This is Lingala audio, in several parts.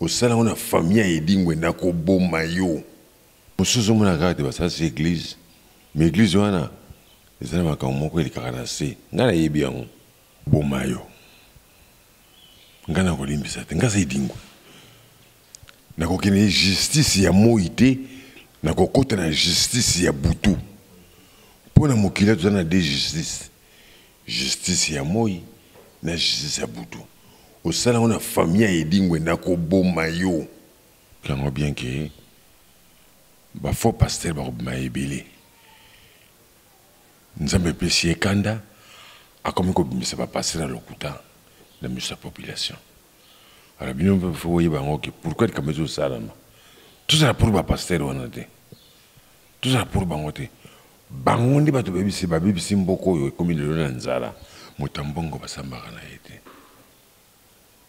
Osala yango na famille ya Edingwe, nakoboma yo. Mosusu ozomona kaka te basalisi eglise, mais eglise wana eza na makambo moko elekaka na se. Ngai nayebi yango. Boma yo. Ngai nakolimbisa te. Ngai aza Edingwe. Nakokende justice ya moi te, nakokota na justice ya butu. Mpo na mokili toza na deux justice. Justice ya moi na justice ya butu. Osala yango na famille ya Edingwe, nakoboma yo. Yango bien que ba faux pasteurs bakobima ebele. Nzambe epesi ye kanda, akomi kobimisa ba pasteurs ya lokuta na miso ya population. Alors bino mpe faut boyeba yango ke pourquoi likambo ezosalama. Tozala pour ba pasteurs wana te. Tozala pour bango te. Bango nde bato babebisi, babebisi mboka oyo ekomi lelo na nzala. Moto ya mbongo basambaka na ye te.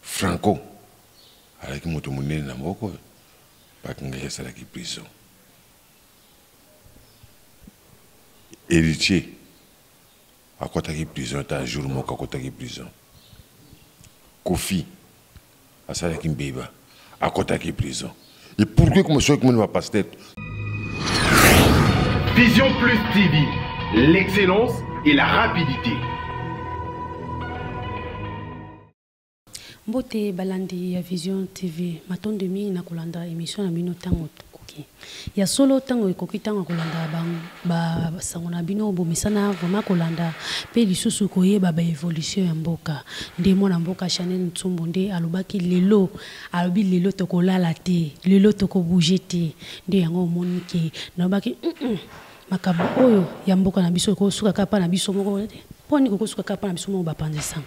Franco azalaki moto monene na mboka oyo, bakangaki asalaki prison. Heritier akotaki prison ata jour moko akotaki prison. Koffi asalaki mbeba akotaki prison. Et pourquoi comme soki komona ba pasteur? Vision Plus TV, l'excellence et la rapidité. Mbote balandi ya Vision TV, matondo mingi na kolanda emission na bino tango tokoki. Ya solo tango ekoki tango ya kolanda ba sango na bino bomesana vraiment kolanda pe lisusu koyeba ba evolution ya mboka. Nde mwana mboka Chanel Ntsumbu nde alobaki lelo, alobi lelo tokolala te, lelo toko bouger te. Nde yango omoni ke nalobaki makambo oyo ya mboka na biso ekosuka kaka pa na biso moko te. Mpo nini kokosuka kaka mpo na biso moko bapanzi sango?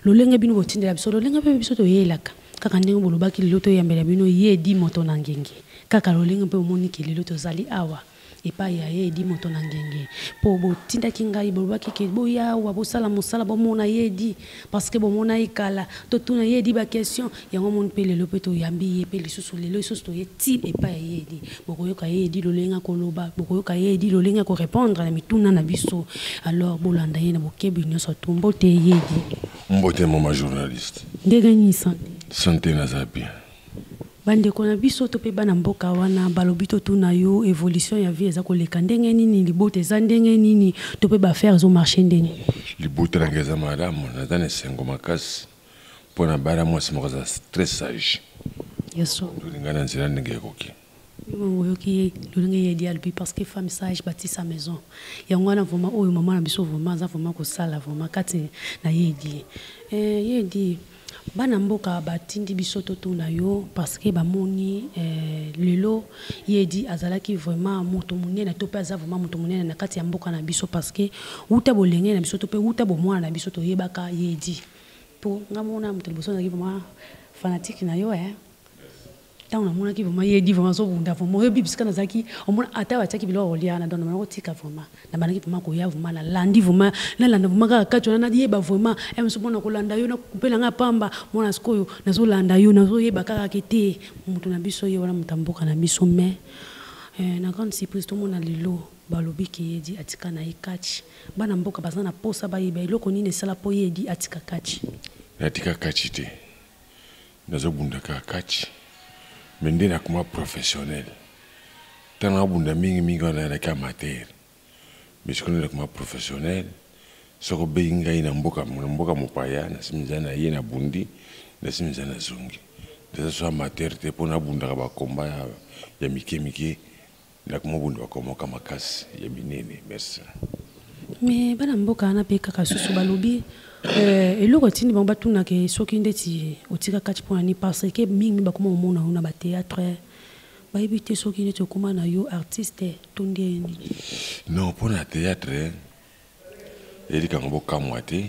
Lolenge bino botindela biso, lolenge mpe biso toyelaka. Kaka ndenge bolobaki lelo toyambela bino ye Eddy Moto na Ngenge. Kaka lolenge mpe bomoni ke lelo tozali awa epai ya ye Eddy Moto na Ngenge. Mpo botindaki ngai, bolobaki ke boya awa bosala mosala bomona ye Eddy parce que bomona ye kala, totuna ye Eddy ba question. Yango omoni mpe lelo mpe toyambi ye mpe lisusu lelo lisusu toye ti epai ya ye Eddy. Bokoyoka ye Eddy lolenge akoloba, bokoyoka ye Eddy lolenge ako repondre na mituna na biso. Alors bolanda ye na bokebi nionso tu. Mbote ye Eddy. Mbote mama journaliste. Ndenge nini sante? Sante naza bien. Bandeko na biso to pe bana mboka wana balobi totuna yo evolution ya vie eza koleka ndenge nini, libota eza ndenge nini to pe ba affaires ezo marcher ndenge nini? Libota na ngai eza malamu, naza na esengo makasi. Mpo na bala mwasi moko aza très sage. Ya solo. Tolinga na nzela ndenge ekoki. Yo moko oyoki ye lolenge ye edi alobi parce que femme sage bâtit sa maison. Yango wana vraiment oyo maman na biso vraiment aza vraiment kosala vraiment kati na ye edi. Eh ye edi bana mboka batindi biso totuna yo parce que bamoni eh, lelo ye edi azalaki vraiment moto monene to pe aza vraiment moto monene na kati ya mboka na biso parce que wuta bolenge na biso to pe wuta bomwana na biso toyebaka ye edi. Po nga mona moto liboso nazalaki vraiment fanatique na yo eh. Tango namonaki vraiment ye dit vraiment azobunda vraiment oyebi bisika nazalaki omona ata batiaki biloko ya kolia wana donc nabandaki kotika vraiment nabandaki vraiment koya vraiment nalandi vraiment nalanda vraiment kaka kati wana nayeba vraiment eh mosusu mpona kolanda yo nakupe na ngai pamba mwana sikoyo nazolanda yo nazoyeba kaka ke te moto na biso ye wana moto ya mboka na biso mais eh, na grande surprise tomona lelo balobi ke ye di atika na ye catch Bana mboka baza na posa bayeba eloko nini esala po ye Eddy atika catch. Natika catch te nazo bunda kaka catch mais nde nakoma professionnel tango nabunda mingi mingi wana nazalaki amateur mais sikoyo nde nakoma professionnel soki obengi ngai na mboka na mboka mopaya nasi mpenza naye nabundi nasi mpenza nazongi naza so amateur te mpo nabundaka ba combat ya mike mike Nakoma bunda bakomoka makasi ya minene merci. Mais bana mboka wana pe kaka susu balobi euh, eloko etindi bango batuna ke soki ndeti otika kati pona nini parce que mingi mingi bakoma komona yo na ba théâtre bayebi te soki ndeti okoma na yo artiste to nde nini. Non pona théâtre elika ngo bokamwa te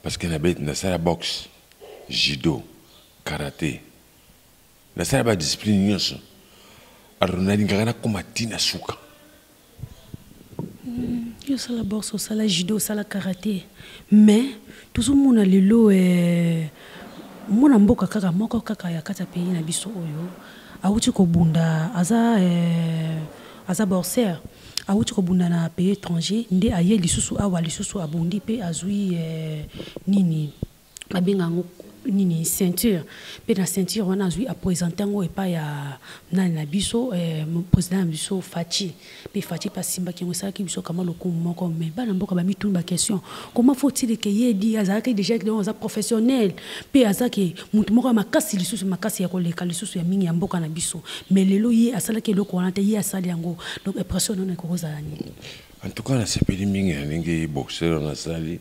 parce que nasala boxe, judo, karate Nasala ba discipline nyonso. Alors nalingaka nakoma ti na suka. Yo osala boxe, osala judo, osala karate. Mais tozomona lelo eh, mwana mboka kaka moko kaka ya kati ya pays na biso oyo awuti kobunda aza eh, aza boxeur awuti kobunda na pays étranger nde aye lisusu awa lisusu abundi pe azui eh, nini babenga yango nini ceinture, mpe na ceinture wana azwi aprésenter yango epai ya nani na biso, président na biso Fatshi. Mpe Fatshi mpe asimbaki yango, esalaki biso kama lokumu moko. Mais bana mboka bamituni baquestion: comment faut-il ke ye Edi azalaki déjà, donc aza professionnel mpe azalaki motu moko ya makasi, lisusu makasi ya koleka lisusu ya mingi ya mboka na biso, mais lelo ye asalaki eloko wana te, ye asali yango? Donc impression nano ekokozala nini? En tout cas, nasepeli mingi na ndenge boxeur wana asali,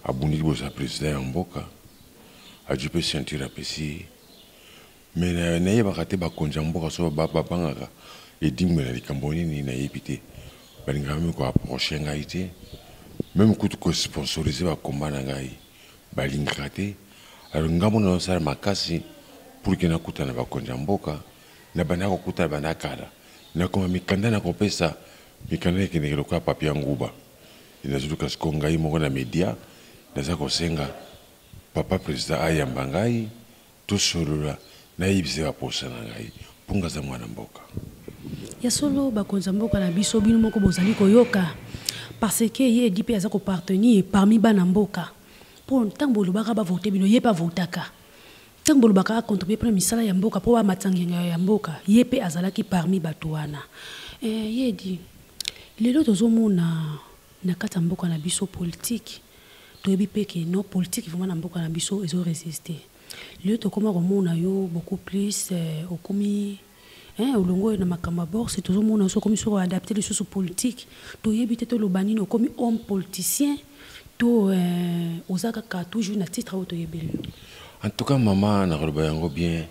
abundi liboso ya président ya mboka, azwi mpe ceinture, apesi ye. Mais nayebaka te, bakonzi ya mboka so babangaka Edingwe na likambo nini, nayebi te. Balingaka même koapprocher ngai te, même kutu kosponsoriser bakomba na ngai balingaka te. Alors ngambo nazosala makasi pour ke nakutana bakonzi ya mboka. Na banda kokutana banda kala, nakoma mikanda, nakopesa mikanda, ekendeke lokola papier ya nguba. Nazoluka sikoyo ngai moko na média, naza kosenga papa président ayamba ngai, tosolola, nayebisa baposa na ngai mpo nga aza mwana mboka. Ya solo, bakonzi ya mboka na biso, bino moko bozali koyoka, parce que ye Edi mpe aza koappartenir parmi bana mboka. Mpo ntango bolobaka bavote bino, ye mpe avotaka. Ntango bolobaka acontribuer mpona misala ya mboka, mpo bamatisa ngenga ya mboka, ye mpe azalaki parmi bato wana. Ye Edi, lelo tozomona na kati ya mboka na biso politique, toyebi mpe ke no politique vraiment na mboka na biso ezorésister. Lelo tokóma komona yo beaucoup plus, okomi olongo oyo na makambo ya boxe. Tozomona so okomi soko adapter lisusu politique, toyebi te toloba nini. Okomi homme politicien to oza kaka toujours na titre oyo toyebeli yo? En tout cas, mama, nakoloba yango bien: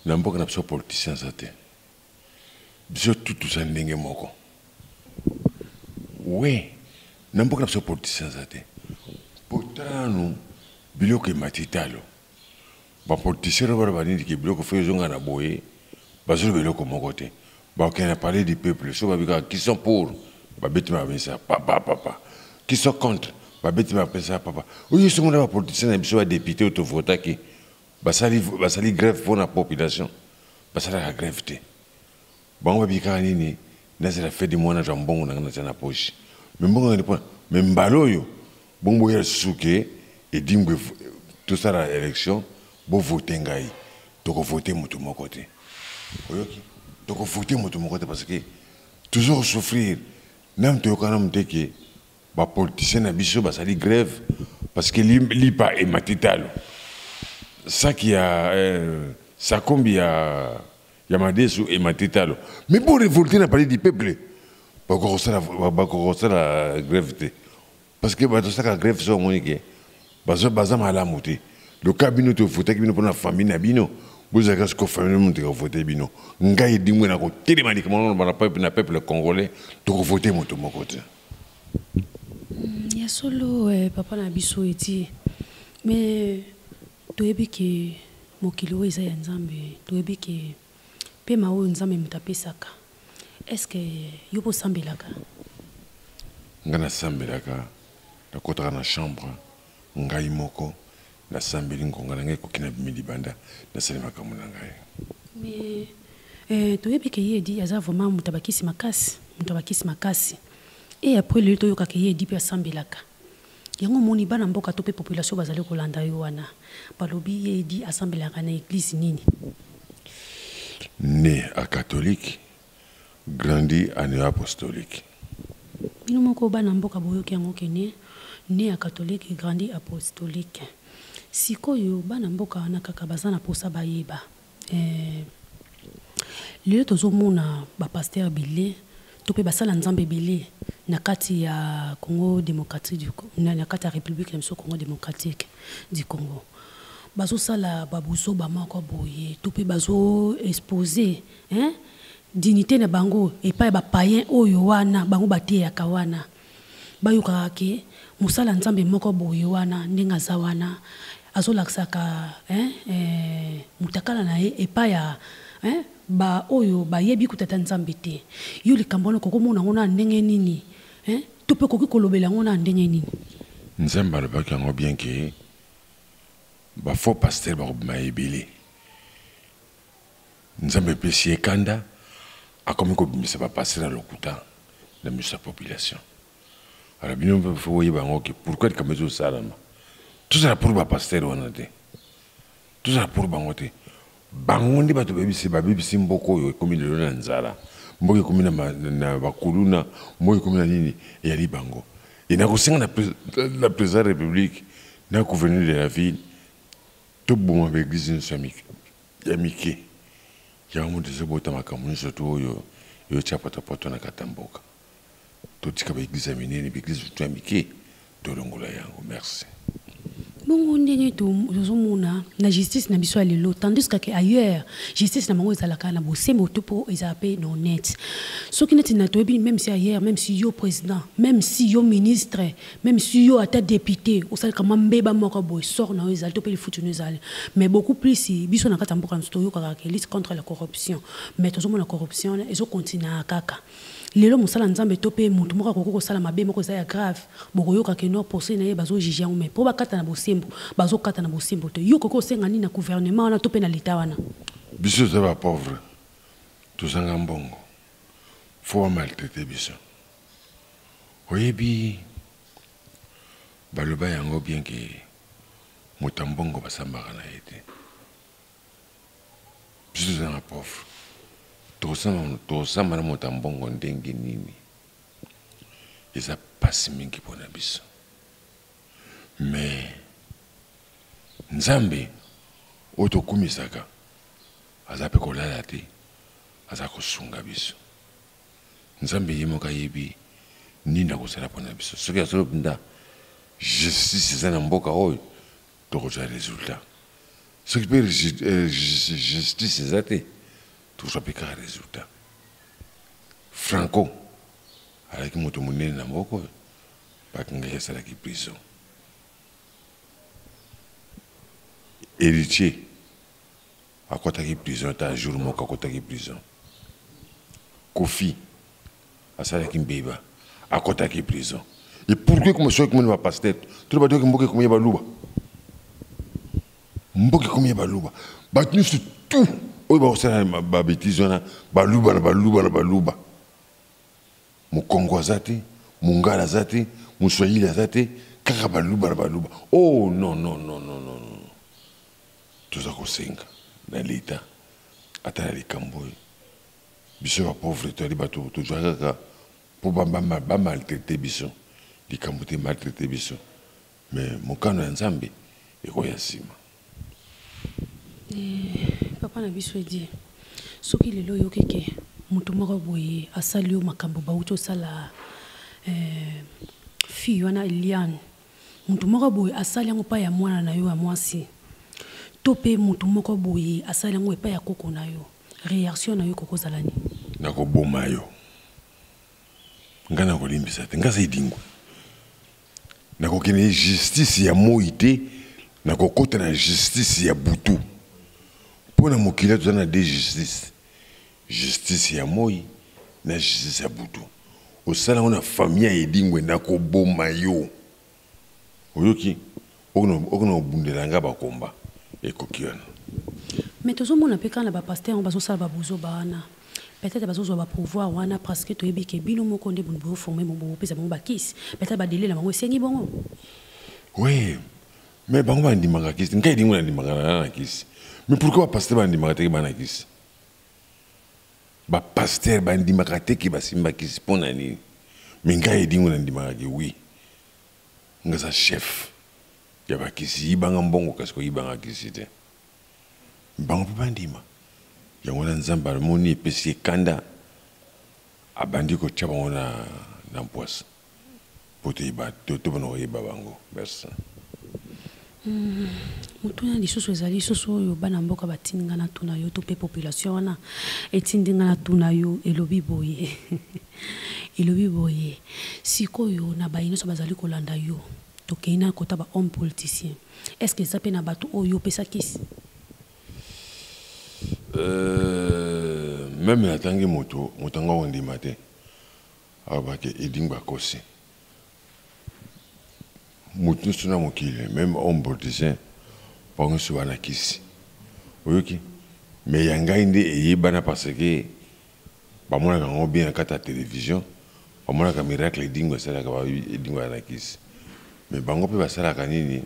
na mboka na biso politicien aza te. Biso tu toza ndenge moko. We na mboka na biso politicien aza te, po tala nanu biloko emati talo. Bapoliticien oyo baloba nini ke biloko fo ezonga na boye, bazoloba eloko moko te. Bakokende na Palais du Peuple, so babikaka qui sont pour, babeti bapesa papa papa, qui sont contre, babeti bapesa papa. Oyo songo na bapoliticien na biso, badéputé oyo tovotaki, basali grève mpo na population? Basalaka grève te. Bango babikaka nini? Nazala fedi mwana, zwa mbongo na ngai, natia na poche. Mais mbongo ngani mpona? Mais mbala oyo bongo boya lisusu ke Edingwe tosala élection, bovote ngai, tokovote moto moko te. Oyoki? Tokovote moto moko te, parce que toujours souffrir. Nanu toyoka nanu te ke bapoliticien na biso basali grève parce que lipa emati talo, saki ya sakombi ya madesu emati talo. Mais bo révolter na Palais du Peuple, bakokosala grève te, parce que bato osalaka grève so omoni ke baza malamu te. Loka bino tovotaki bino mpona famille na bino, bozalaka siko famille moto ekovote bino. Ngai Edingwe na kotelema likambo na peuple congolais, tokovote moto moko te. Ya solo, papa na biso Edi, mais toyebi ke mokili oyo eza ya Nzambe, toyebi ke pema oyo Nzambe moto apesaka. Est ce que yo mpo osambelaka? Ngai nasambelaka, nakɔtaka na chambre ngai moko, nasambeli ngonga na ngai ekoki, na bimi libanda, nasali makambo na ngai. Mais toyebi ke ye Edi aza vraiment moto abakisi makasi, moto abakisi makasi. E après lelo toyokaka ye Edi mpe asambelaka yango. Omoni bana mboka to mpe population bazali kolanda yo wana, balobi ye Edi asambelaka na église nini? Né à catholique, grandi à néo-apostolique. Bino moko bana mboka boyoki yango kene né ya catholique, grandi apostolique. Sikoyo bana mboka wana kaka baza na mposa bayeba, lelo tozomona bapasteur ebele to mpe basala Nzambe ebele na kati ya Congo démocratique du, na kati ya République na biso Congo démocratique du Congo, bazosala babuzoba moko boye to mpe bazoexposer, hein, dignité na bango epai ya bapayen oyo wana bango bateyaka wana. Bayokaka ke mosala Nzambe moko boye wana, ndenge aza wana, azolakisaka, hein, mutakala na ye epai ya, hein, ba oyo bayebi kutata Nzambe te. Yo likambo wana okokomona yango na ndenge nini, hein? To mpe okoki kolobela yango na ndenge nini? Nzambe alobaki yango bien ke bafaux pasteur bakobima ebele. Nzambe epesi ye kanda, akomi kobimisa bapasteur ya lokuta na miso ya population. Alors bino mpe fo boyeba yango ke pourquoi likambo ezosalama. Tozala pour bapasteur wana te. Tozala pour bango te. Bango nde bato babebisi, babebisi mboka oyo ekomi lelo na nzala. Mboka ekomi na, na bakuluna, mboka ekomi na nini, eyali bango. E nakosenga na, na président ya république, na gouverneur de la ville, toboma baeglise nyonso ya mike. Yango moto ezobota makambo nyonso to oyo eyotya potopoto na kati ya mboka. Totika baeglise ya minene, baeglise ya mike, tolongola yango. Merci. Bongo ndenge tozomona na justice na biso ya lelo, tandis que ailleurs justice na bango ezalaka na bosembo to mpo ezala mpe na honnête. Soki neti na toyebi, même si ailleurs, même si yo président, même si yo ministre, même si yo ata député, osalaka mwa mbeba moko boye, sort na yo ezali to mpe lifuti no ezali. Mais beaucoup plus biso na kati ya mboka na biso toyokaka ke lutte contre la corruption, mais tozomona corruption wana ezokontinua kaka lelo. Mosala Nzambe to mpe motu moko akoki kosala mabe moko eza ya grave, bokoyoka ke no procès na ye bazojuge yango, mais mpo bakata na bosembo, bazokata na bosembo te. Yo koki osenga nini na gouvernement wana to mpe na leta wana? Biso toza bapauvre, tozanga mbongo, fo bamaltraite biso. Oyebi, baloba yango bien ke moto ya mbongo basambaka na ye te. Biso toza na pauvre, tokosamba na moto ya mbongo ndenge nini? Eza pasi mingi mpona biso, mais Nzambe oyo tokumisaka aza mpe kolala te, aza kosunga biso. Nzambe ye moko ayebi nini akosala mpona biso. Soki asolo mpenza justice eza na mboka oyo, tokozwa résultat. Soki mpe justice eza te, tokozwa mpe kaka résultat. Franco alaki moto monene na mboka oyo, bakangaki, asalaki prison. Héritier akɔtaki prison ata jour moko, akɔtaki prison. Kofi asalaki mbeba, akɔtaki prison. Et pourquoi comme soki komoni bapasteur to bato, mboka ekomi ya baluba, mboka ekomi ya baluba, bato nyonso tout oyo bakosala babêtises wana, baluba na baluba na baluba. Mokongo aza te, mongala aza te, moswahili aza te, kaka baluba na baluba. Oh non, non, non, non, non, non. Toza kosenga na leta ata na likambo oyo. Biso bapauvre toyali bato, tozwa kaka mpo bamaltraite biso. Likambo te, maltraite biso, mais mokano ya Nzambe ekoya nsima. Papa na biso Edi, soki lelo oyoki ke moto moko boye asali yo makambo bauti osala fille wana Eliane, moto moko boye asali yango epai ya mwana na yo ya mwasi, to mpe moto moko boye asali yango epai ya koko na yo, réaction na yo kokozala nini? Nakoboma yo. Ngai nakolimbisa te. Ngai aza Edingwe, nakokende justice ya moi te, nakokɔta na justice ya butu. Mpo na mokili toza na deux justice: justice ya moi na justice ya butu. Osala yango na famille ya Edingwe, nakoboma yo. Oyoki? Okona kobundela nga bakomba ekoki wana. Mais tozomona mpe kaka na bapasteur yango bazosala babuzoba wana, peut-être bazozwa bapouvoir wana parce que toyebi ke bino moko nde boforme, bopesa bango bakisi, peut-être badele na bango esengi bongo. Oui, mais bango bandimaka kisi. Ngai Edingwe nandimaka na kisi, mais pourquoi bapasteur bandimaka teke bana kisi? Bapasteur bandimaka teke basimba kisi mpo na nini? Mais ngai Edingwe nandimaka ke oui, nga aza chef ya bakisi. Yibanga mbongo, kasi koyibanga kisi te. Bango mpe bandima yango wana. Nzambe amoni, epesi ekanda, abandi kotia bango na mpwasa mpo toyeba, tobana koyeba bango. Merci. Motuna lisusu ezali lisusu oyo bana mboka batindi nga na tuna yo, to mpe population wana etindi nga na tuna yo, elobi boye: sikoyo na baye nyonso bazali kolanda yo, tokei na kota bahomme politicien, est ce que eza mpe na bato oyo opesa kisi? Même natangi moto, moto yango akondima te, alobaki Edingwe akosi. Moto nyonso na mokili, même homme politicien, bango nyonso bana kisi. Oyoki? Mais ya ngai nde eyebana parce que bamonaka yango bien na kati ya télévision, bamonaka miracle Edingwe asalaka. Edingwe ya na kisi, mais bango mpe basalaka nini?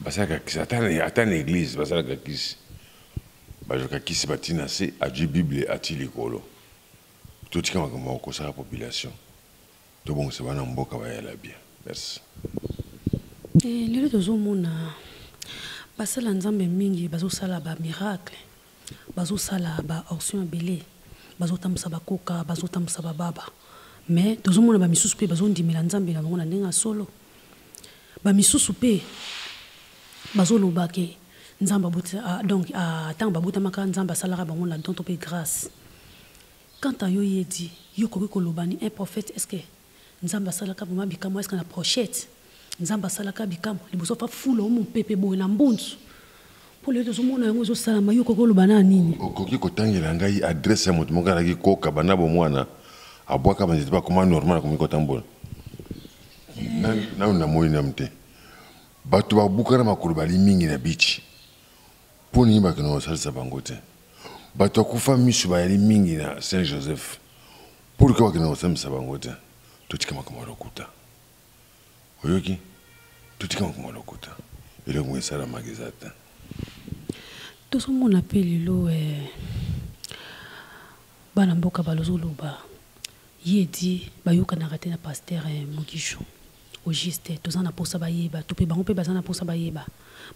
Basalaka kisi ata na eglise, basalaka kisi, bazwaka kisi batii na se, azwi bible atii likolo. Totika makambo ya kokosaka population, tobongisa bana mboka bayala bien. Merci. Eh, lelo tozomona basala nzambe mingi bazosala ba miracle, bazosala ba orsion ebele, bazotambusa bakoka, bazotambusa bababa, mais tozomona bamisusu mpe bazondimela nzambe na bango na ndenge ya solo. Bamisusu mpe bazoloba ke nzambe aboti, ah, donc ah, ntango babotamaka nzambe asalaka bango na don to mpe grâce. Quant à yo yedi, yo okoki koloba ni un prophète, est ce que nzambe asalaka vraiment bikamwa? Est ce que na prochette nzambe asalaka bikamwa liboso fa fula o mopepe boye na mbunzu mpo lelo tozomona yango ezosalama? Yo okoki koloba na nini? Okoki kotangela ngai adresse ya moto moko alaki koka banda bomwana, abwaka banzete bakoma normal, akomi kotambola? Nanu namoni nanu te. Bato babukana makolo bali mingi na bichi, mpo nini bakende kosalisa bango te? Bato akufa miso bayali mingi na Saint Joseph, pour ke bakende kosalisa bango te? Totika makambo ya lokuta, oyoki? Totika makambo ya lokuta, eloko esalamaka eza te. Tozomona mpe lelo eh, bana mboka balozoloba ye edi bayokanaka te na pasteur eh, Mogisho. Au juste toza na posa bayeba, to mpe bango mpe baza na posa bayeba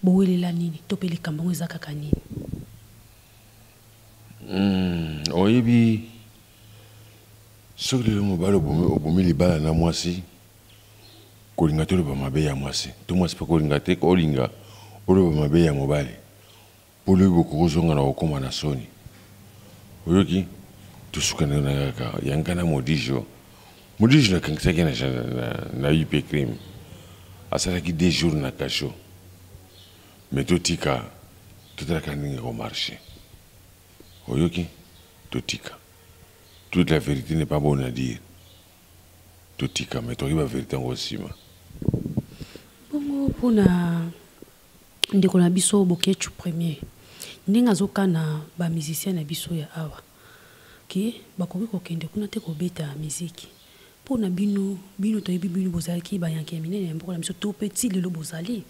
bowelela nini, to mpe likambo yango eza kaka nini? Oyebi, soki lelo mobali obomi libala na mwasi, kolinga te oloba mabe ya mwasi, to mwasi mpe kolinga te olinga oloba mabe ya mobali, mpo lobi bokokozonga na kokóma na soni. Oyoki? Tosuka ndenge na kaka yanga na Modijo. Modijo nakangisaki na UP crime, asalaki 2 jours na cachot. Mais totika, totalaka ndenge komarche. Oyoki? Totika, toute la vérité n'est pas bonne à dire. Totika, mais tokoki bavérité yango nsima. Bongo mpona ndeko na biso Boketshu Premier, ndenge azokana bamusicien na biso ya awa ke bakoki kokende kuna te kobeta miziki, mpo na bino, bino toyebi bino bozalaki bayanke ya minene ya mboka na biso, to mpe ti lelo bozali,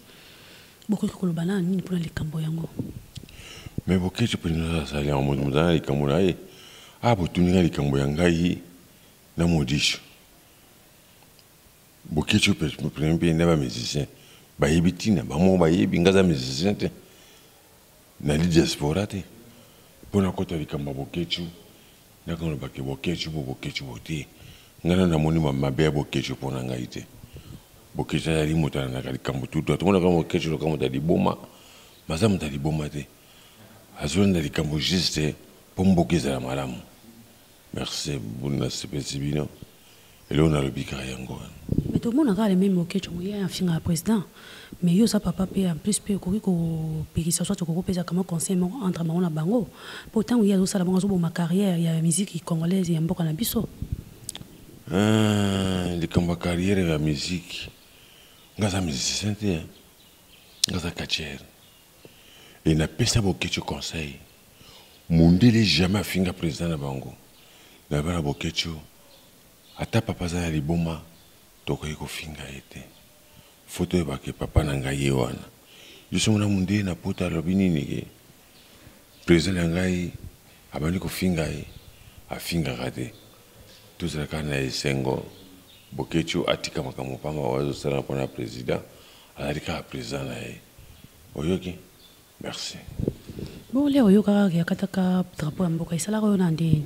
bokoki koloba na nini mpona likambo yango? Mais Boketshu mpenza azali yango moto moto aza na likambo na ye. A botuni nga likambo ya ngai na Modisho. Boketshu premier mpe na bamusicien bayebi ntina bango, bayebi nga aza musicien te, nali diaspora te mpo nakɔta likambo ya Boketshu. Nakolobake Boketshu bo Boketshu bo te, ngai nano namoni mabe ya Boketshu mpo na ngai te. Boketshu azali moto alandaka likambo tutu, tomonaka Boketshu loka moto ya liboma, maza moto ya liboma te, azolanda likambo juste mpo mboka ezala malamu. Merci, nasepelisi bino. Eloko nalobi kaka yango wana. Mais tomona kaka le même Boketshu ngo ye afingaka président, mais yo oza papa mpe, en plus mpe okoki kopekisa, soit okoki kopesa kama conseil moko entre bango na bango, mpo ntango ye azosala bango azoboma carrière ya musique congolaise ya mboka na biso. Likambo ya carrière ya musique, nga aza musicien te, nga aza catcheur. E napesa Boketshu conseil, mundele jamais afinga président na bango. Na bana Boketshu, ata papa aza na liboma, tokoki kofinga ye te. Fo toyebake papa na ngai ye wana. Biso mona mundele na poto alobi nini ke président na ngai abandi kofinga ye? Afingaka te. Tozala kaka na esengo. Boketshu atika makambo pamba oyo azosala mpona président, azali kaka président na ye. Oyoki? Merci. Bongo leo oyokaka kaka akataka drapeau ya mboka, esalaka oyo na ndeni?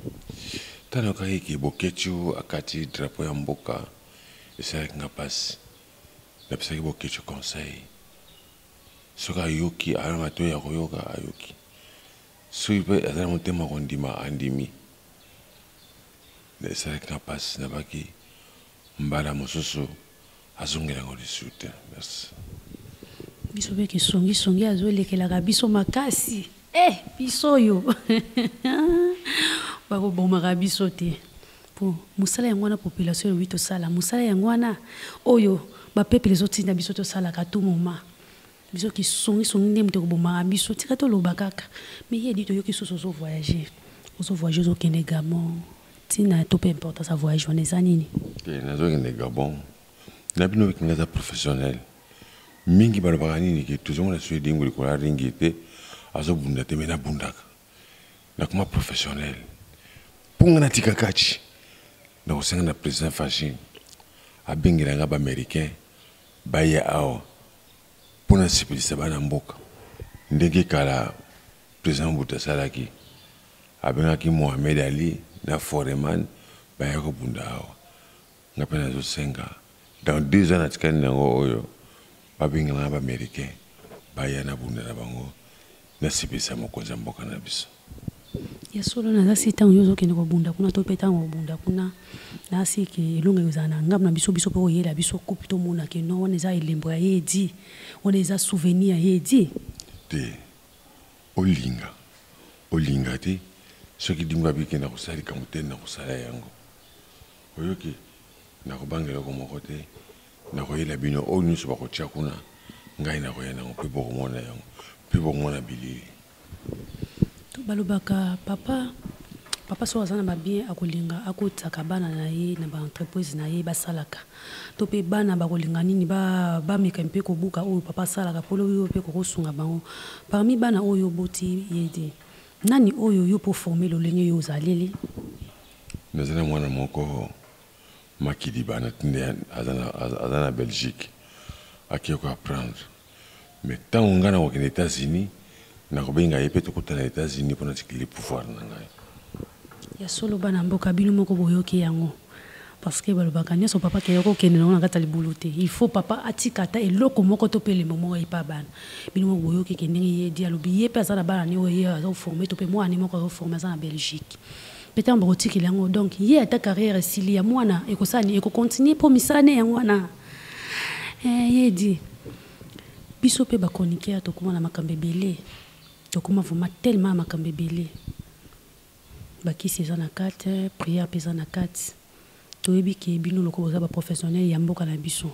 Ntango nayokaki ke Boketshu akati drapeau ya mboka, esalaki nga mpasi. Napesaki Boketshu conseil, soki ayoki, aza na matoyi ya koyoka, ayoki, soki mpe aza na motema kondima, andimi. Esalaki nga mpasi, nabaki mbala mosusu azongela yango lisusu te. Merci. Biso mpe kisongisongi azolekelaka biso makasi. Eh, biso oyo bakobomaka biso te, po mosala yango wana population elobi tosala mosala yango wana oyo bapeuple ezotinda biso tosalaka tout moment. Biso kisongisongi nde moto ekobomaka biso, tika toloba kaka. Mais ye edi, toyoki susu ozovoyage, ozovoyage, ozokende Gabon. Ntina to mpe importance ya voyage wana eza nini? Te, nazokende Gabon na bino, nga aza professionnel. Mingi balobaka nini ke tozomona so Edingwe likolo ya ringi te, azobunda te, me nabundaka, nakoma professionnel. Mpo nga natika kati, nakosenga na président Fatshi abengela nga baaméricain baya awa mpo nasepelisa bana mboka, ndenge kala président Mobutu asalaki, abengaki Mohamed Ali na Foreman baya kobunda awa. Nga mpe nazosenga dans 2 ans natikali nango oyo babengela nga baaméricain baya nabunda na bango, nasepelisa mokonzi ya mboka na biso. Ya solo, naza si ntango yo ozokende kobunda kuna to mpe ntango obunda kuna, nasi ke elonga ekozala na ngambo na biso, biso mpe koyela biso coupe, tomona ke non, wana eza elembo ya ye edi, wana eza souvenir ya ye edi. Te, olinga olinga te, soki Dingo abiki na kosala likambo te, na kosala yango. Oyoki, nakobanga eloko moko te, nakoyela bino oyo nyonso bakotia kuna, ngai nakoya nango mpe bokomona yango, mpe bokomona bilili. To balobaka papa, papa soki aza na babien, akolinga akotisaka bana na ye na baentreprise na ye basalaka, to mpe bana bakolinga nini, bameka mpe kobuka oyo papa asalaka mpo lobi oyo mpe kokosunga bango. Parmi bana oyo oboti, ye di nani oyo yo mpo forme lolenge yo ozaleli? Naza na mwana moko Makidiba, natindi, aza na Belgique, akei koapprendre. Mais ntango ngai nakokende États-Unis, nakobenga ye mpe tokutana na États-Unis mpona tikili pouvoir na ngai. Ya solo, bana mboka, bino moko boyoki yango, parce que balobaka nyonso papa keye kokende nango na kati ya libulu te. Il faut papa atika ata eloko moko to mpe elembo moko epa bana. Bino moko boyoki ke ndenge ye di alobi, ye mpe aza na bana ne oyo ye azoforme, to mpe mwana ne moko azoforme, aza na Belgique mpe ntango bakotikela yango. Donc ye ata carrière esili, ya mwana ekosala nini? Ekocontinue mpo misala ne yango wana. Ye di biso mpe bachroniqueur tokóma na makambo ebele, tokóma vraiment tellement na makambo ebele. Bakisi eza na kati, prière mpe eza na kati. Toyebi ke bino lokola boza baprofessionnel ya mboka na biso,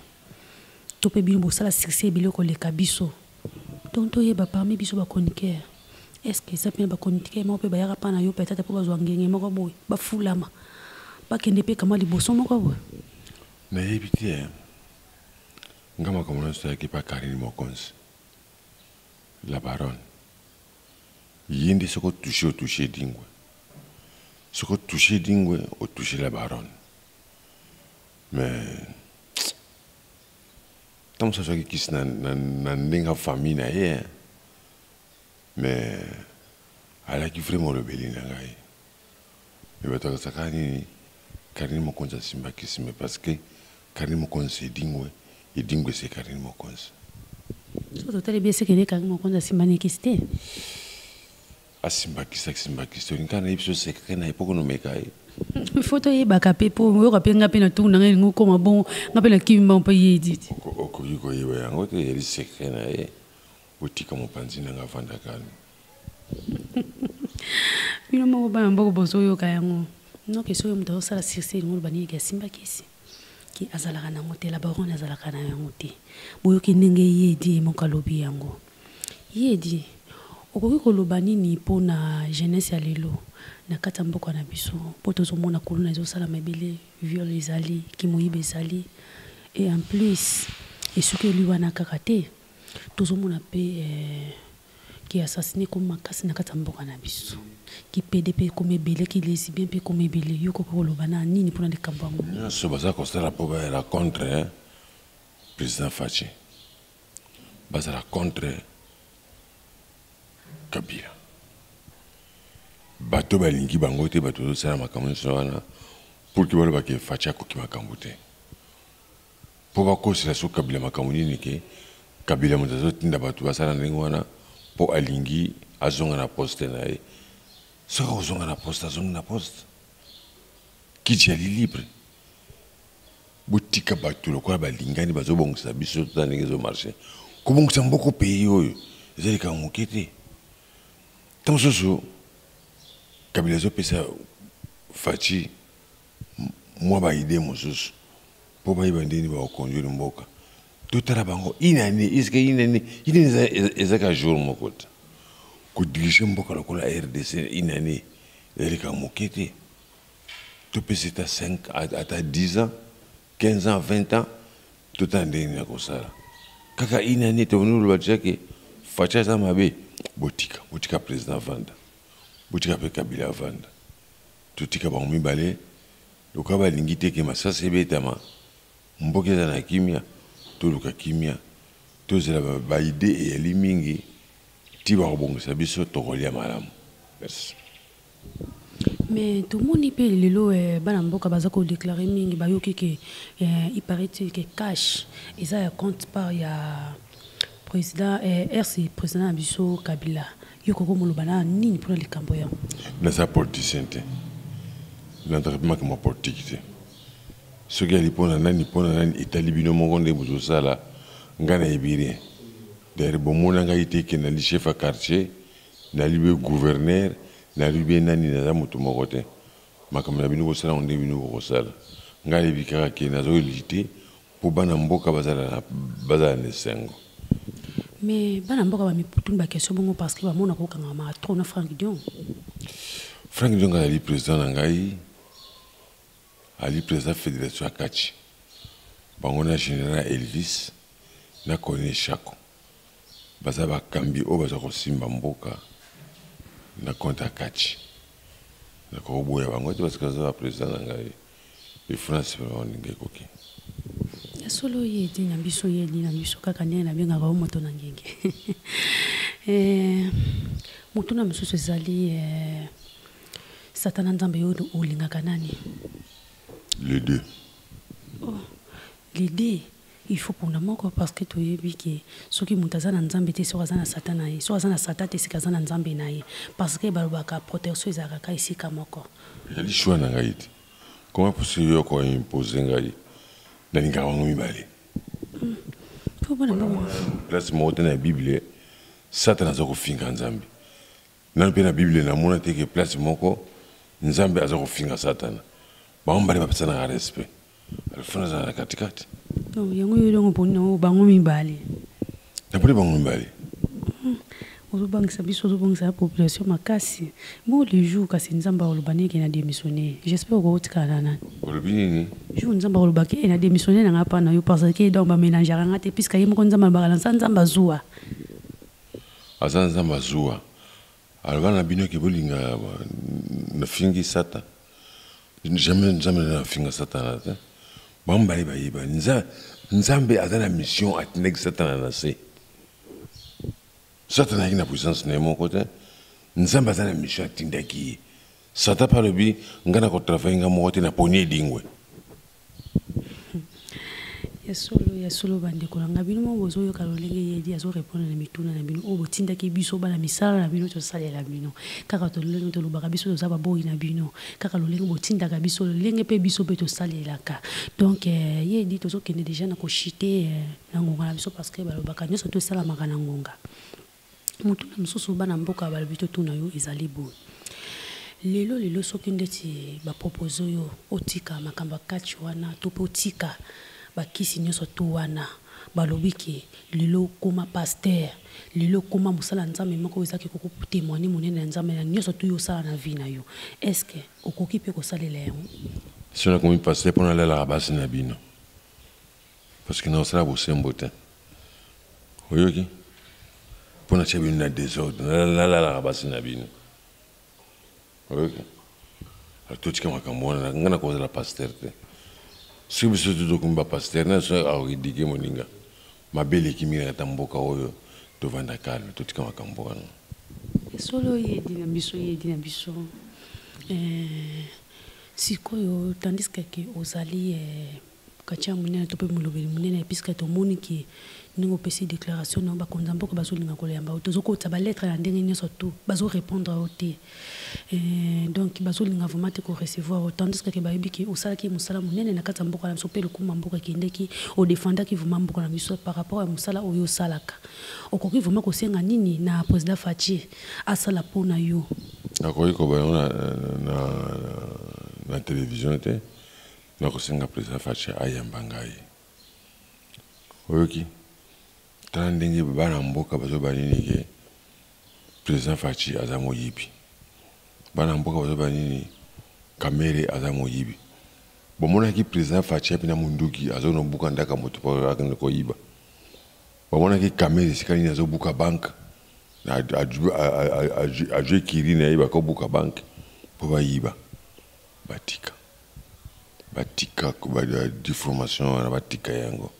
to mpe bino bosala succès ebele koleka biso. Donc toyeba, parmi biso bachroniqueur, est ce que eza mpe na bachroniqueur moko mpe bayaka mpa na yo peut-être mpo bazwa ngenge moko boye, bafulama, bakende mpe kama liboso moko boye? Nayebi te. Nga makambo nyonso ayaki mpa Karine Mokonzi la baronne, ye nde soki otouche, otouche Edingwe, soki otouche Edingwe, otouche la baronne. Mais ntango mosusu azwaki kisi na ndenge ya famille na ye, mais alaki vraiment olobeli na ngai. Me bato akasaka nini? Karine Mokonzi asimba kisi, mais parce que Karine Mokonzi Edingwe, Edingwe se Karine Mokonzi. So totali bi esekende, Karine Mokonzi asimbani kisi te. Asimba kisi, asimba kisi. Tolingi kaka nayebi so secret na ye mpo konomeka ye. Faut toyebaka mpe mpo oyoka mpe nga mpe na tour na ngai elingi okóma bongo, nga mpe nakimi mbango mpe ye edi te. Okoki koyeba yango te, eyali secret na ye. Otika mopanzi na nga avanda calme. Bino moko bana mboka bozoyoka yango noke, soki moto azosala succès, elingi oloba nini? Ke asimba kisi ki azalaka nango te, la baronne azalaka na yango te. Boyoki ndenge ye edi ye moko alobi yango. Ye edi, okoki koloba nini mpona jeunesse ya lelo na kati ya mboka na biso, mpo tozomona kuluna ezosalama ebele, viol ezali, kimoyiba ezali, et en plus esuki eli wana kaka te, tozomona mpe ki assassiné ekomi makasi na kati ya mboka na biso, ki PD mpe ekomi ebele, ki lesbien mpe ekomi ebele? Yo koki koloba na nini mpona likambo yango? Nyonso baza kosala mpo bayala contre président Fatshi, bazala contre Kabila. Bato balingi bango te, bato bazosala makambo nyonso wana pour ke balobaka Fatshi akoki makambo te, mpo bakosela so Kabila makambo nini, ke Kabila moto azotinda bato basala ndenge wana mpo alingi azonga na poste na ye. Soki akozonga na poste, azongi na poste, kiti ali libre. Botika bato lokola balingani bazobongisa biso, tota ndenge ezomarche. Kobongisa mboko, pays oyo eza likambo moke te. Ntango mosusu Kabila azopesa Fatshi mwa baidée mosusu mpo bayeba ndeni bakoconduire mboka. Totala bango une année, eske une année, une année ezaka jour moko te. Kodirige mboka lokola RDC une année eza likambo moke te. Topesa ata 5, ata 10 ans, 15 ans, 20 ans, totala ndenge nini ya kosala. Kaka une année tobandi koloba deja ke Fatshi aza mabe. Botika, botika president avanda. Botika pe Kabila avanda. Totika bango mibale lokola balingi te ke masasi ebetama, mboka ezala na kimia, toluka kimia, tozela ba idees eyali mingi ti bakobongisa biso tokolia malamu. Merci. Mais tomoni pe lelo eh, bana mboka baza ko declarer mingi bayoki ke eh, il paraît-il que cash eza ya compte part ya président eh, RC président na biso Kabila. Yo koko moloba na nini pona likambo yango? Naza politicien te. Nalandaka pe makambo ya politique te. Soki ali pona nani pona nani etali bino moko nde bozosala ngai nayebi rien. D'ailleurs bomona ngai te ke nali chef ya quartier Nali be gouverneur, nali be nani naza mutu moko te. Makambo na bino bosala yango ndenge bino bokosala. Ngai nayebi kaka ke nazo lutter po bana mboka bazala na bazala na esengo. Mais bana mboka ba mituni ba question bongo parce que ba monaka okangamaka trop na Franck Diongo. Franck Diongo azali president na ngai, azali president federation ya catch. Bango na general Elvis na Corneille Shako. Baza bakambi oyo baza kosimba mboka na compte ya catch. Nakoki koboya bango te parce que baza ba president na ngai. Il faut nasepela bango ndenge ekoki. Ya solo ye edi na biso ye edi na biso kaka ndenge nabengaka yo moto na ngenge. Eh, motuna mosusu ezali eh, Satana Nzambe yo olingaka nani? Les deux. Oh, les deux. Il faut pona moko parce que toyebi ke soki moto aza na nzambe te soki aza na satan na ye soki aza na satan te sika aza na nzambe na ye parce que balobaka protection ezalaka kaka esika moko. Ezali choix na ngai te. Comment possible yo ko imposer ngai? Nalingaka bango mibale. Faut bona bango. Place moko te na Bible Satan aza kofinga Nzambe. Nanu pe na Bible namona te ke place moko Nzambe aza kofinga Satana. Bango mibale bapesanaka respect. Alfona azala na katikati. Non, yango yo elongo poni nango bango mibale. Naponi bango mibale. Hmm. Ozobangisa biso, ozobangisa ya population makasi. Bon le jour kasi Nzambe akoloba nini na démissionner. J'espère okotikala na nani. Olobi nini? Jour Nzambe akoloba ke na démissionner na nga pa na yo parce que donc ba mélangeaka nga te puisque ye moko Nzambe alobaka na Nzambe azua. Aza Nzambe azua. Aloba na bino ke bolinga nafingi Satan. Jamais Nzambe na finga Satana te. Bango mibale bayebani. Nzambe aza na mission atindaki Satana na se. Satana ayaki na puissance na ye moko te. Nzambe aza na mission atindaki ye. Satan pe alobi nga na ko travailler nga moko te na poni edingwe. Ya solo, ya solo bandeko na nga bino moko bozoyoka lolenge ye edi azo répondre na mituna na bino oyo botindaki biso bana misala na bino tosalela bino kaka lolenge tolobaka biso toza baboyi na bino kaka lolenge botindaka biso lolenge mpe biso mpe tosalelaka donc eh, ye edi tozokende deja na koshite eh, na ngonga na biso parce que balobaka nyonso to esalamaka na ngonga. Motuna mosusu bana mboka balobi totuna yo ezali boye, lelo lelo soki ndeti ba proposer yo otika makambo ya catch wana to pe otika ba kisi nionso tout wana, balobi ke lelo okoma pasteur, lelo okoma mosali ya Nzambe moko oyo eza ke okoki ko temoigner monene ya Nzambe na nionso tout yo osala na vie na yo, est ce que okoki pe kosalela yango? Soki nakomi pasteur po nalalaka basi na bino? Parce que nakosala bosembo te. Oyoki? Mpo natia bino na desordre, nalalaka basi na bino. Oyoki? Totika makambo wana, ngai nakozala pasteur te. Soki biso tu tokomi ba pasteur, na so akoridike moninga. Mabe eleki mingi na kati ya mboka oyo, tovanda calme, totika makambo wana. Solo ye edi na biso, ye edi na biso. Eh, sikoyo tandis que ozali eh, Katia munene to pe molobeli munene puisque tomoni ke ndenge opesi declaration na yo bakonzi ya mboka bazolinga koyamba yo te ozokotisa ba lettre na ndenge nyonso tout bazo repondre yo te eh, donc bazolinga vraiment te ko recevoir yo tandis que bayebi ke osalaki mosala monene na kati ya mboka na biso pe lokumu ya mboka ekendeki odefendaki vraiment mboka na biso par rapport ya mosala oyo osalaka okoki vraiment kosenga nini na président Fatshi asala mpo na yo? Nakoki koba yango na, na, na, na television te. Nakosenga president Fatshi ayamba ngai. Oyoki? Tala ndenge bana mboka bazoba nini ke president Fatshi aza moyibi. Bana mboka bazoba nini Kamere aza moyibi. Bomonaki president Fatshi api na munduki azo nobuka ndaka moto po akende koyiba. Bamonaki Kamerhe esika nini azobuka banque, azwi ekiri na ye bakobuka banque mpo bayiba. Batika, batika diffamation wana, batika yango.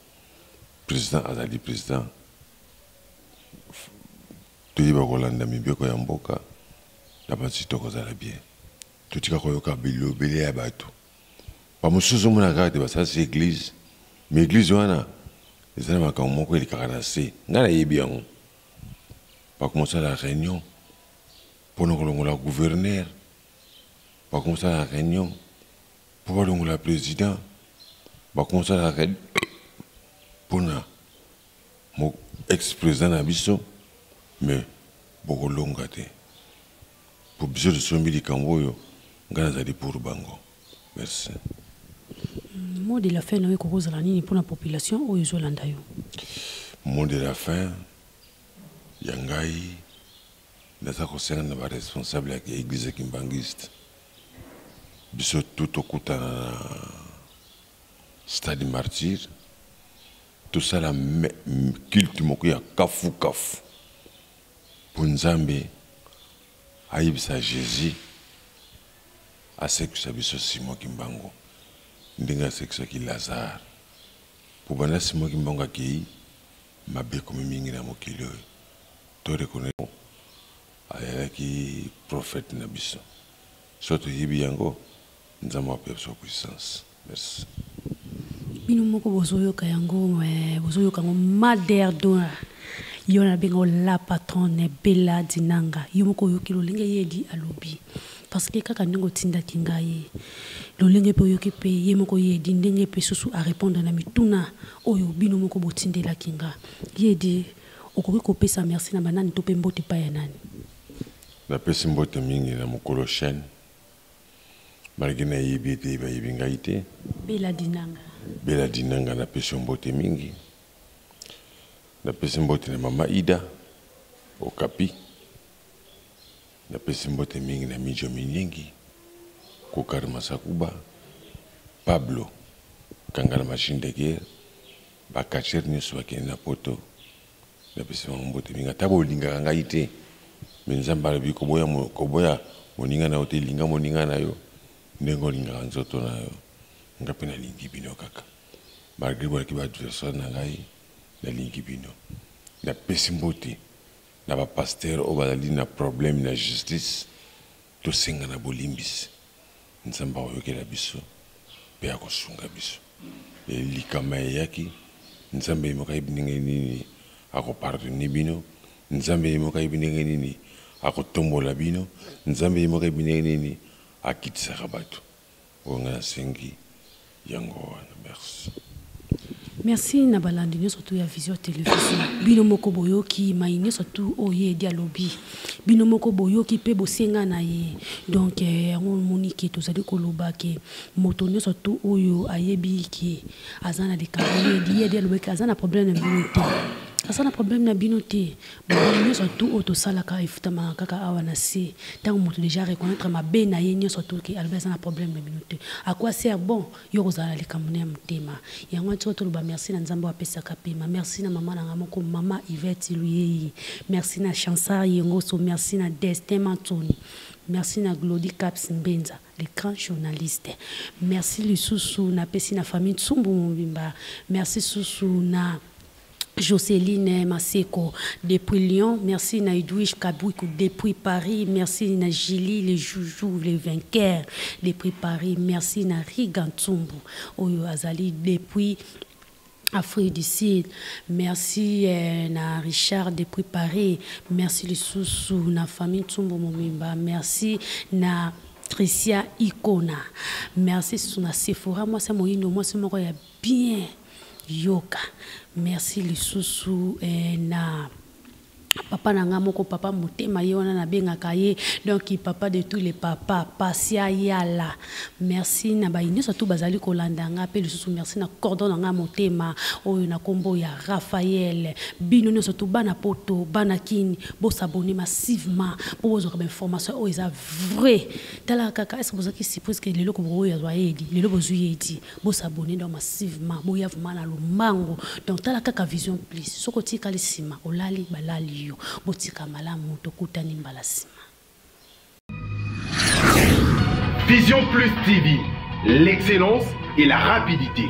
President azali president, toyeba kolanda mibeko ya mboka na bansi tokozala bien. Totika koyoka bilobele ya bato. Bamosusu omona kaka te basalisi eglise, mais eglise wana eza na makambo moko elekaka na se. Ngai nayebi yango. Bakomosala réunion mpona kolongola gouverneur, bakomosala réunion mpo balongola président, bakomosala réunion mpona ex-président na biso, mais bokolonga te. Po biso tosombi likambo oyo, ngai nazali pour bango. Merci. Mot de la fin na yo ekoki kozala nini mpona population oyo ezolanda yo? Mot de la fin ya ngai, naza kosenga na ba responsable ya église kimbanguiste, biso tout tokutana na stade Martyr, tosala culte moko ya kafu kafu po Nzambe ayebisa Jesus asekisa biso Simon Kimbangu ndenge asekisaki Lazare. Po banda Simon Kimbangu akeyi, mabe ekomi mingi na mokili oyo. To reconnaitre ayalaki prophète na biso. Soki toyebi yango, Nzambe apesa biso puissance. Merci. Bino moko bozoyoka yango, bozoyoka yango Mader Dona. Yo na benga la patronne Bella Dinanga. Yo moko oyoki lolenge ye di alobi. Parce que kaka ndenge otindaki ngai. Lolenge pe oyoki pe ye moko ye di ndenge pe susu a répondre na mituna oyo bino moko botindelaki nga. Ye di okoki kopesa merci na banani to pe mbote pa ya nani? Napesi mbote mingi na mokolo chaîne. Malgré nayebi ete bayebi ngai te. Bella Dinanga. Bella Dinanga napesi yo mbote mingi. Napesi mbote na mama Ida Okapi. Napesi mbote mingi na Mijo Minyengi, Kokar Masakuba, Pablo Kangala machine de guerre, ba catcheurs nyonso bakende na poto. Napesi bango mbote mingi. Ata bolingaka ngai te, mais Nzambe alobi koboya koboya moninga na yo te, linga moninga na yo ndenge olingaka nzoto na yo. Nga mpe nalingi bino kaka. Malgré bolaki ba adversaire na ngai, nalingi bino. Napesi mbote na ba pasteurs oyo bazali na problème na justice, tosenga na bolimbisi. Nzambe akoyokela biso mpe akosunga biso. Likama eyaki, Nzambe ye moko ayebi ndenge nini ako pardonner bino, Nzambe ye moko ayebi ndenge nini akotombola bino, Nzambe ye moko ayebi ndenge nini akitisaka bato. Oyo ngai nasengi yango wana. Merci. Merci na balandi nyonso tu ya Vision Television. Bino moko boyoki mai nyonso tu oyo ye edi alobi. Bino moko boyoki pe bosenga na ye. Donc yango omoni ke tozali koloba ke moto nyonso tu oyo ayebi ke aza na likambo ye edi, ye edi alobi ke aza na problème na bino te. Aza na problème na bino te. Mabe nyonso tu oyo tosalaka efutamaka kaka awa na se. Tango moto déjà reconnaître mabe na ye nyonso tu ke alobi aza na problème na bino te. À quoi sert bon yo kozala na likambo na ya motema? Yango wana tika toloba merci na Nzambe oyo apesaka pema. Merci na mama na nga moko mama Yvette Luyeyi. Merci na Chansar Yengoso, merci na Destin Mantoni. Merci na Glody Caps Mbenza, le grand journaliste. Merci lisusu na pesi na famille Tsumbu mobimba. Merci susu na Jocelyne Maseko depuis Lyon, merci na Edwige Kabouikou depuis Paris, merci na Julie le joujou le vainqueur depuis Paris, merci na Riga Ntsumbu oyo azali depuis Afrique du Sud, merci na Richard depuis Paris, merci lisusu na famille Ntsumbu mobimba, merci na Tricia Ikona, merci susu na Sephora mwasi ya moyindo mwasi moko ya bien yoka, merci lisusu na Papa na nga moko, papa motema, ye wana nabengaka ye, donc papa de tous les papas, Pasia Yala. Merci na bayi nyonso tu bazali kolanda nga, pe lisusu merci na cordon na nga motema oyo na kombo ya Raphaël. Bino nyonso tu bana poto, bana kini, bo s'abonner massivement po bozwaka ba information oyo eza vrai. Tala kaka, est-ce que bozalaki surprise que lelo ko boyo azwa yedi, lelo bozwi yedi? Bo s'abonner donc massivement, boya vraiment na lombango. Donc tala kaka Vision Plus, soko tikali sima, olali balali yo. Botika malamu, tokutani mbala sima. Vision Plus TV, l'excellence et la rapidité.